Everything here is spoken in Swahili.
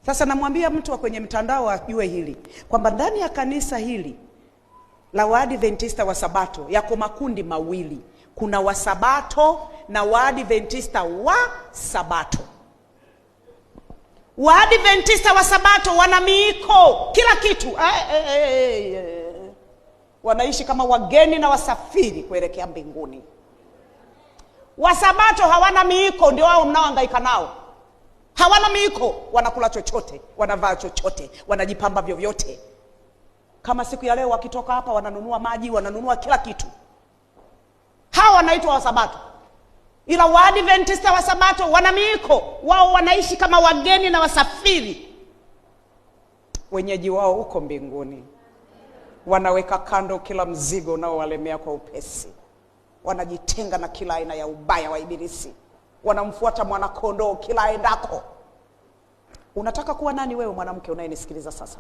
Sasa namwambia mtu wa kwenye mtandao ajue hili kwamba ndani ya kanisa hili la Waadventista wa Sabato yako makundi mawili. Kuna Wasabato na Waadventista wa Sabato. Waadventista wa Sabato wana miiko, kila kitu. Wanaishi kama wageni na wasafiri kuelekea mbinguni. Wasabato hawana miiko, ndio wao mnaohangaika nao. Hawana miiko, wanakula chochote, wanavaa chochote, wanajipamba vyovyote. Kama siku ya leo wakitoka hapa wananunua maji, wananunua kila kitu. Hawa wanaitwa Wasabato. Ila Waadventista wa Sabato wana miiko, wao wanaishi kama wageni na wasafiri. Wenyeji wao huko mbinguni. Wanaweka kando kila mzigo unaowalemea kwa upesi. Wanajitenga na kila aina ya ubaya wa ibilisi. Wanamfuata mwana kondoo kila aendako. Unataka kuwa nani wewe mwanamke unayenisikiliza sasa?